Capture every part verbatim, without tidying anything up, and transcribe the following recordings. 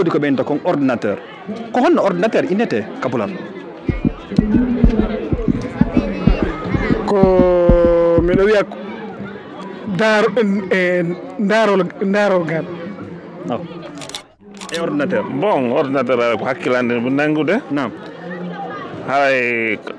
Woodi ko ɓe innta kon ordinateur. Ko honno ordinateur innetee ka Pular? Ko miɗo wiya ko daaro-, e, e, ndaarol, ndaarol ngal. No. E ordinateur? Bon, ordinateur haray ko hakkilande ɓuri nanngude. Naam. Haray ko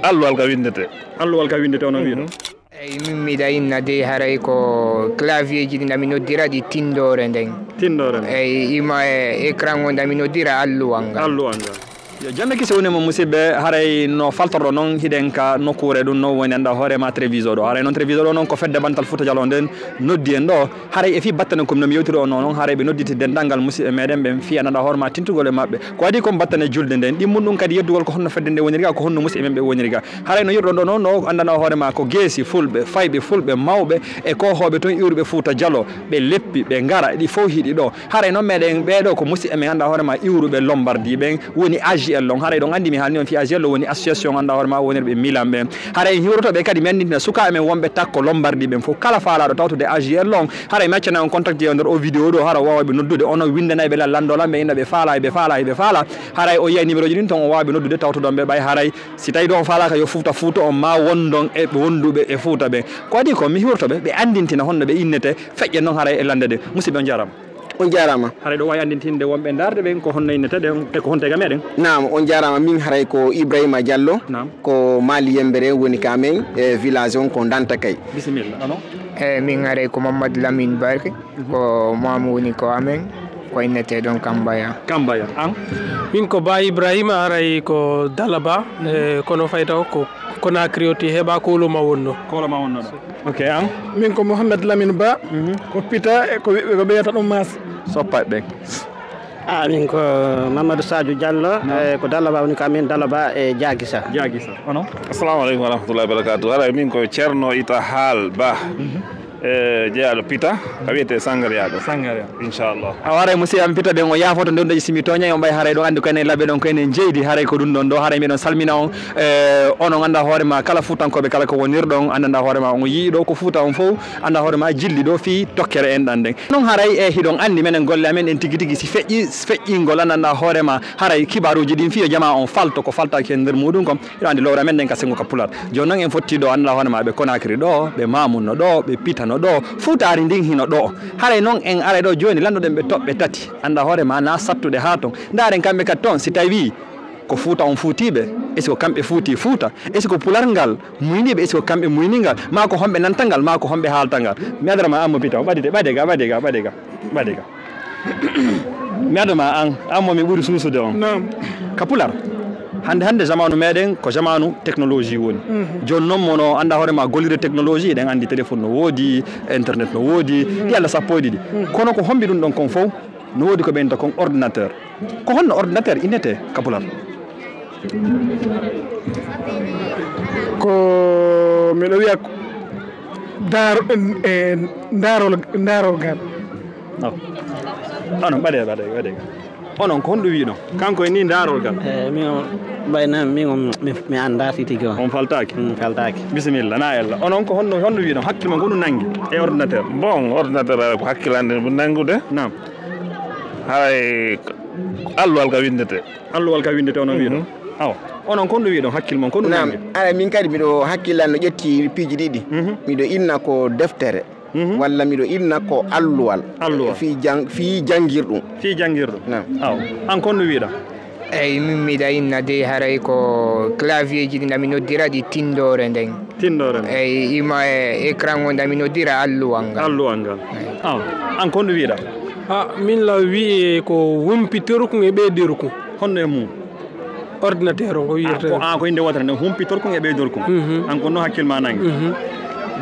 alluwal ka winndete. Alluwal ka winndete, onon wiya ɗum? Mhm. Eyi, min miɗa inna dey haray ko clavier ji ɗi nami noddira ɗi tindoore nden. Tindoore nden. Eyi, ima e écran on nami noddira alluwal ngal. Alluwal ngal. Yo jannde kise woni mo musidɓe, haray no faltorɗo noon hiɗen ka nokkuure ɗum no woni annda hoore ma télévision ɗo. Haray noon télévision ɗo noon ko fedde bantal Fuuta Jaloo nden noddi en ɗo. Haray e fii battane ko no mi yewtiri on noon, haray ɓe nodditi denndaangal musidɓe meɗen ɓen fii annda hoore ma tintugol e maɓɓe. Ko adii kon battane julde nden, ɗimmun ɗum kadi yeddugol ko honno fedde nde woniri ga, ko honno musidɓe men ɓe woniri ga. Haray no yi'irɗon ɗo noon, no anndana hoore ma ko geesi fulɓe, fayɓe fulɓe, mawɓe e koohooɓe toon iwruɓe Fuuta Jaloo, ɓe leppi, ɓe ngara, ɗi fow hiɗi ɗo. Haray noon meɗen ɓee ɗo ko musidɓe men annda hoore ma iwruɓe Lombardi ɓen woni A J L on. Haray ɗon anndi mi haalni on fii A J L on woni association annda hoore ma wonirɓe Milan ɓen. Haray en hiwroto ɓe kadi mi anndintina sukaaɓe men wonɓe takko Lombardi ɓen fof. Kala faalaaɗo tawtude A J L on, haray mi accana on contact ji e nder o vidéo ɗo, hara o waawa ɓe noddude. Onon winndanay ɓe lan lanndoo lan, ɓe inna ɓe faalaa, ɓe faalaa, ɓe faalaa. Haray o yiyay numéro ji ɗin ton, o waawa ɓe noddude, tawtodon ɓe ɓay haray si tawi ɗo on faalaaka yo Fuuta Fuuta on, ma wondon e ɓe wonduɓe e Fuuta ɓen. Ko adii ko mi hiwroto ɓe, ɓe anndintina honno ɓe innete, feƴƴen noon haray e lannde ɗe. Musidɓe, on jaaraama. On jaaraama. Haray ɗo waawi anndintinde wonɓe ndaarde ɓen ko honno innete ɗen e ko honto e ga meɗen. Naam, on jaaraama. Min haray ko Ibrahima Diallo. Naam. Ko Mali Yembere woni ka men e village on ko Danta Kay. Bisimilla. Ano? Eyi, min haray ko Mamadou Lamine Barke. Mhm. Ko maamu woni ko amen, ko innetee ɗon Kambaya. Kambaya, an? Min ko Ba Ibrahima, haray ko Dalaba, e, kono fay taw ko Conakry o ti heɓa ko wolo ma wonno. Ko wolo ma wonno ɗo. Ok, an? Min ko Mohamed Lamine Ba, mhm, ko Pita, e ko wi-, ko ɓe wiyata ɗum Maas. Soppa ɓen. Ah, min ko Mamadou Sadio Diallo, naam, e ko Dalaba woni ko amin, Dalaba e Diaguisa. Diaguisa, ono? Assalamu aleykum wa rahmatullahi wa barakatuh. Haray min ko Ceerno Ita Haal Ba. Mhm. E jeyaaɗo Pita, ka wiyetee Sangariya ɗo. Sangariya. Inchallah. A waray musidɓe am Pita ɓen o yaafoto ndewdeji si mi tooñay on ɓay haray ɗon anndi ko enen laɓɓe ɗon ko enen jeydi haray ko ɗum ɗon ɗo haray miɗon salmina on. E, onon annda hoore ma kala Fuutankooɓe kala ko wonirɗon, annda hoore ma on yii ɗo ko Fuuta on fof, annda hoore ma jilli ɗo fii tokkere en ɗan ɗen. Non haray e hiɗon anndi menen golle amen ɗen tigi tigi si feƴƴi, feƴƴingol annda hoore ma haray kibaaruuji ɗin fii yo jamaa on falto ko faltaaki e nder muɗum kon. Hiɗa anndi lowre amen nden ka senngo ka Pular. Jooni non en fotti ɗo, annda hoore ma ɓe Conakry ɗo, ɓe Mamoun no ɗo, ɓe Pita no ɗo, Fuutaari ndin hino ɗo. Haray non en aray ɗo jooni, lannoɗen ɓe toɓɓe tati. Annda hoore ma na sattuɗe haa ton. Ndaaren kamɓe kadi ton, si tawi ko Fuuta on fuutiiɓe, est-ce que kamɓe fuuti Fuuta? Est-ce que Pular ngal muyniiɓe, est-ce que kamɓe muyni ngal? Maa ko homɓe nanta ngal, maa ko homɓe haalta ngal? Mi adora ma an mo Pita on, ɓadite, ɓade ga, ɓade ga, ɓade ga, ɓade ga. Mi adoma an, an mo mi ɓuri suusude on. Naam. Ka Pular, hannde, hannde jamaanu meɗen ko jamaanu technologie woni. Mhm. Jooni non mo no annda hoore ma gollirde technologie, eɗen anndi téléphone no woodi, internet no woodi, mhm, ɗi Allah sappo e ɗiɗi. Mhm. Kono ko hombi ɗum ɗon kon fof, no woodi ko ɓe innta kon ordinateur. Ko honno ordinateur innete ka Pular? Ko miɗo wiya ko daaro-, e, ndaarol, ndaarol ngal. No. Ano, ɓade, ɓade, ɓade. Onon ko honɗum wiɗon? Kanko e ni ndaarol ngal. Eh, min o, ɓay nan, min o, mi, mi annda si tigi o. On faltaaki? Mm, faltaaki. Bisimilla, na ella. Onon ko honno, honɗum wiɗon? Hakkille mon ko honɗum nangi e ordinateur? Bon, ordinateur ko hakkillande ɓuri nangude. Naam. Haray ko alluwal ka winndete. Alluwal ka winndete, onon wiɗon? Mhm. Awa. Onon ko honɗum wiɗon? Hakkille mon ko honɗum nangi? Naam, ara min kadi miɗo hakkillan no ƴetti piiji ɗiɗi. Mhm. Miɗo inna ko deftere. Mhm. Walla miɗo inna ko alluwal. Alluwal. Fii jang-, fii janngirɗum. Fii janngirɗum. Naam. Awa. An ko honɗum wiɗa? Eyi, min miɗa inna dey haray ko clavier ji ɗi nami noddira ɗi tindoore nden. Tindoore nden. Eyi, ima e écran o nami noddira alluwal ngal. Alluwal ngal. Eyi. Awa. An ko honɗum wiɗa? Ah, min la wi'e ko humpitirkun e ɓeydirkun. Honno e mum? Ordinateur o, ko wiyetee? Ah, ko, ah, ko innde wootere nden, humpitorkun e ɓeydorkun. Mhm. An ko no hakkil ma nangi. Mhm.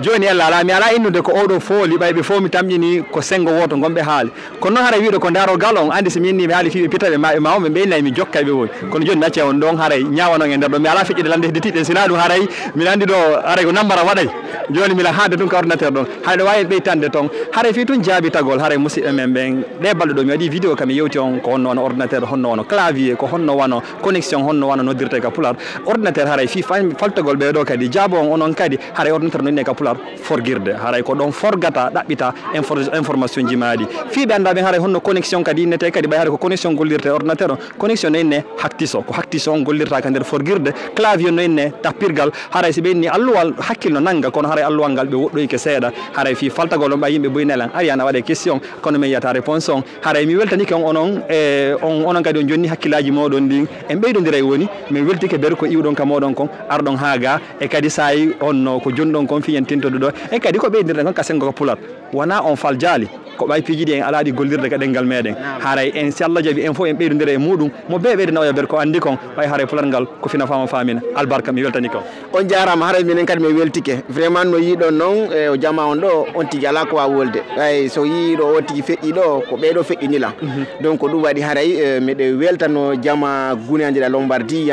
Jooni ella alaa, mi alaa innude ko oɗo fooli, ɓay ɓe fof mi tamƴini ko senngo wooto ngon ɓe haali. Kono noon haray wiide ko ndaarol gal on, anndi si mi inni mi haali fii ɓe pitaɓe ma ɓe ma on, ɓe ɓe innay mi jokkay ɓe woy. Kono jooni mi accay on ɗon haray ñaawanon e nder ɗon. Mi alaa feƴƴude lande hedde tiɗɗen, sinaa ɗum haray mbiɗa anndi ɗo haray ko nambara waɗay. Jooni mbiɗa haade tun ka ordinateur ɗon. Haray ɗo waawi en ɓeytande ton. Haray fii tun jaabitagol, haray musidɓe men ɓen, ɗee balɗe ɗo mi waɗii vidéo kam mi yewti on ko honno wano ordinateur, honno wano clavier, ko honno wano connexion, honno wano noddirtee ka Pular. Ordinateur haray fii fa-, faltagol ɓee ɗo kadi, jaabo on onon kadi, haray ordinateur no innee ka Pular. Pulaar forgirde. Haray ko ɗon forgata, ɗaɓɓita infor-, information ji maaɗi. Fii ɓe anndaa ɓen, haray honno connexion kadi innete, kadi ɓay haray ko connexion gollirte e ordinateur on. Connexion no inne haktiso. Ko haktiso on gollirta ka nder forgirde. Clavier no inne tappirgal. Haray si ɓe inni alluwal, hakkil no nannga, kono haray alluwal ngal ɓe woɗɗoyke seeɗa. Haray fii faltagol on ɓay yimɓe buy nelan. Ari an a waɗe question, kono men yiyata réponse on. Haray mi weltanike on onon, e on, onon kadi on jonni hakkillaaji mooɗon ndin. En ɓeydondira e woni, min weltike ber ko iwɗon ka mooɗon kon, arɗon haa ga, e kadi saa'i on no ko jonɗon kon fii en tintoduɗo, e kadi ko ɓeydirɗen kon ka sengo ka pular. Wona on fal jaali, ko ɓay piiji ɗi en alaa ɗi gollirde ka ɗenngal meɗen. Naam. Haray en, si Allah jaɓi, en fof en ɓeydondira e muɗum, mo bee ɓeyde nawya ber ko anndi kon, ɓay haray pular ngal ko fina faama faamina. Albarka, mi weltani kon. On jaaraama, haray minen kadi min weltike. Vraiment no yiiɗon noon, e, o jamaa on ɗo, on tigi alaa ko waawi wolde. Ɓay so yii ɗo on tigi feƴƴi ɗo, ko ɓee ɗo feƴƴini lan. Mhm. Donc ko ɗum waɗi haray, e, miɗen weltano jamaa Guinéen de la Lombardie,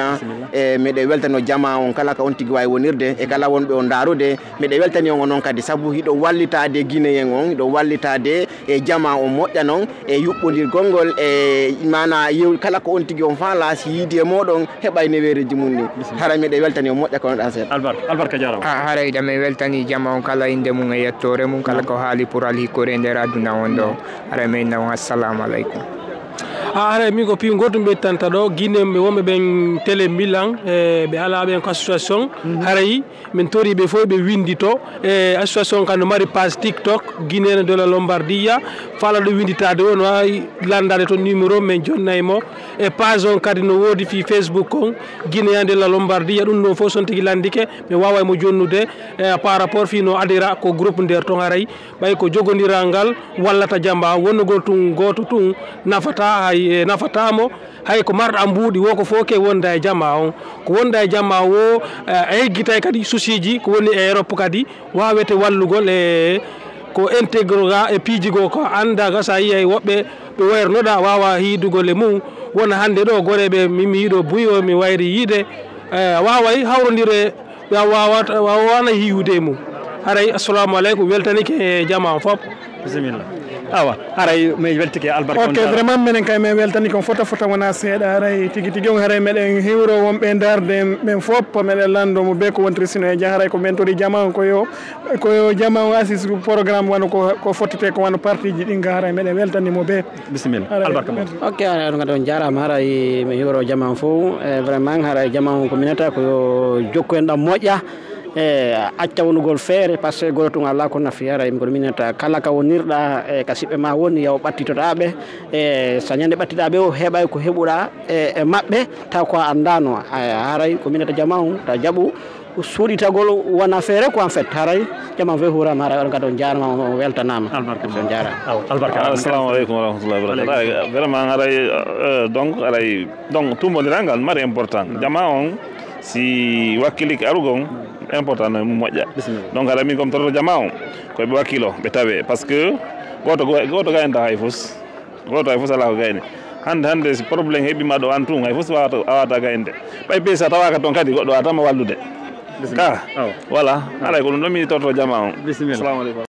e, miɗen weltano jamaa on kala ka on tigi waawi wonirde, e kala wonɓe on ndaarude. Miɗen weltani on noon kadi, sabu hiɗo wallitaade Guinéen on, hiɗo wallitaade e jamaa on moƴƴa noon, e yuɓɓondirgol ngol, e maanaa yew-, kala ko on tigi on faalaa, si yiidi e mooɗon, heɓay neweereeji mum ni. Bisimilla. Hara miɗen weltani on moƴƴa ko on ɗan seeɗa. Albarka, albarka jaaraama. Ah, haray ɗa men weltani jamaa on kala innde mum e yettoore mum, kala ko haali pour alhikkoore e nder aduna on ɗo. Haray men inna on assalamu aleykum. Ah, haray min ko piiw gootum ɓe ittanta ɗo, Guinéen ɓe wonɓe ɓen télé Milan, e ɓe alaa ɓen ko association. Mhm. Haray min tori ɓe fof ɓe winndito. E association kan no mari page TikTok, Guinéen de la Lombardia. Fala ɗo winnditaade o no waawi lanndaade toon numéro, min jonnay mo. E page on kadi no woodi fii Facebook on, Guinéen de la Lombardia. Ɗum ɗon fof so on tigi lanndike, mi waaway mo jonnude, e, par rapport fii no adira ko groupe nder toon haray. Ɓay ko jogondiral ngal wallata jamaa, wonnugol tun gooto tun nafata hay, e, nafataa mo. Hay ko marɗa mbuuɗi wo ko fof ke wonda e jamaa on. Ko wonda e jamaa wo, e, a heggitay kadi souci ji ko woni e Europe kadi waawete wallugol e ko integre ga e piiji goo ko annda ga so a yiyay woɓɓe ɓe wayrunoɗa waawa hiidugol e mum. Wona hannde ɗo goreeɓe min mi yiɗo buy o mi wayri yiide, e, waaway hawrondire. Ɓe a waawata, a waawaana yiwde e mum. Haray, assalamu aleykum, weltanike e jamaa on fof. Bisimilla. Awa, haray mi weltike albarka on. Ok, jaaraama. Vraiment, minen kay min weltanike on fota fota wona seeɗa. Haray tigi tigi on, haray meɗen hiwro wonɓe ndaarde ɓen fof, meɗen lanndo mo bee ko wontiri sino e jaa. Haray ko men tori jamaa on ko yo, ko yo jamaa on assiste programme wano ko, ko fottete ko wano parti ji ɗin ga, haray meɗen weltani mo bee. Bisimilla. Haray, albarka mon. Ok, haray on kadi on jaaraama, haray mi hiwro jamaa on fof. E, vraiment, haray jamaa on ko minata ko yo jokku en ɗam moƴƴa. E, acca wonugol feere, parce que goro tun alaa ko nafi, haray mi kono minata kala ka wonirɗa, e, ka siɓɓe ma woni, yaw ɓattitoɗa ɓe. E, so ñande ɓattitoɗa ɓe o heɓay ko heɓuɗa, e, e maɓɓe, taw ko a anndaano. E, haray ko minata jamaa on, ta jaɓu. Suuɗitagol wona feere ko en fait, haray jamaa on fof huuraama, haray on kadi on jaaraama, on weltanaama. Albarka. On jaaraama. Awa, albarka. Assalamu aleykum wa rahmatullahi wa barakatuh. Aleykum. Haray, vraiment, haray, euh, donc, haray, donc, tumbondiral ngal mari important. Jamaa on, si wakkilike arugol, important no mum moƴƴa. Bisimilla. Donc, haray min ko mi toroto jamaa on, ko ɓe wakkilo, ɓe tawe. Parce que gooto, gooto ga en tawa hay fus. Gooto hay fof alaa ko gayni. Hannde, hannde, si problème heɓii ma ɗo aan tun, hay fof si waawata, a waawata gaynude. Ɓay peese a tawaaka toon kadi, goɗɗo waawata ma wallude. Bisimilla. Ka? Awa. Voilà. Haray ko ɗum ɗo mi toroto jamaa on. Bisimilla. Assalamu aleykum.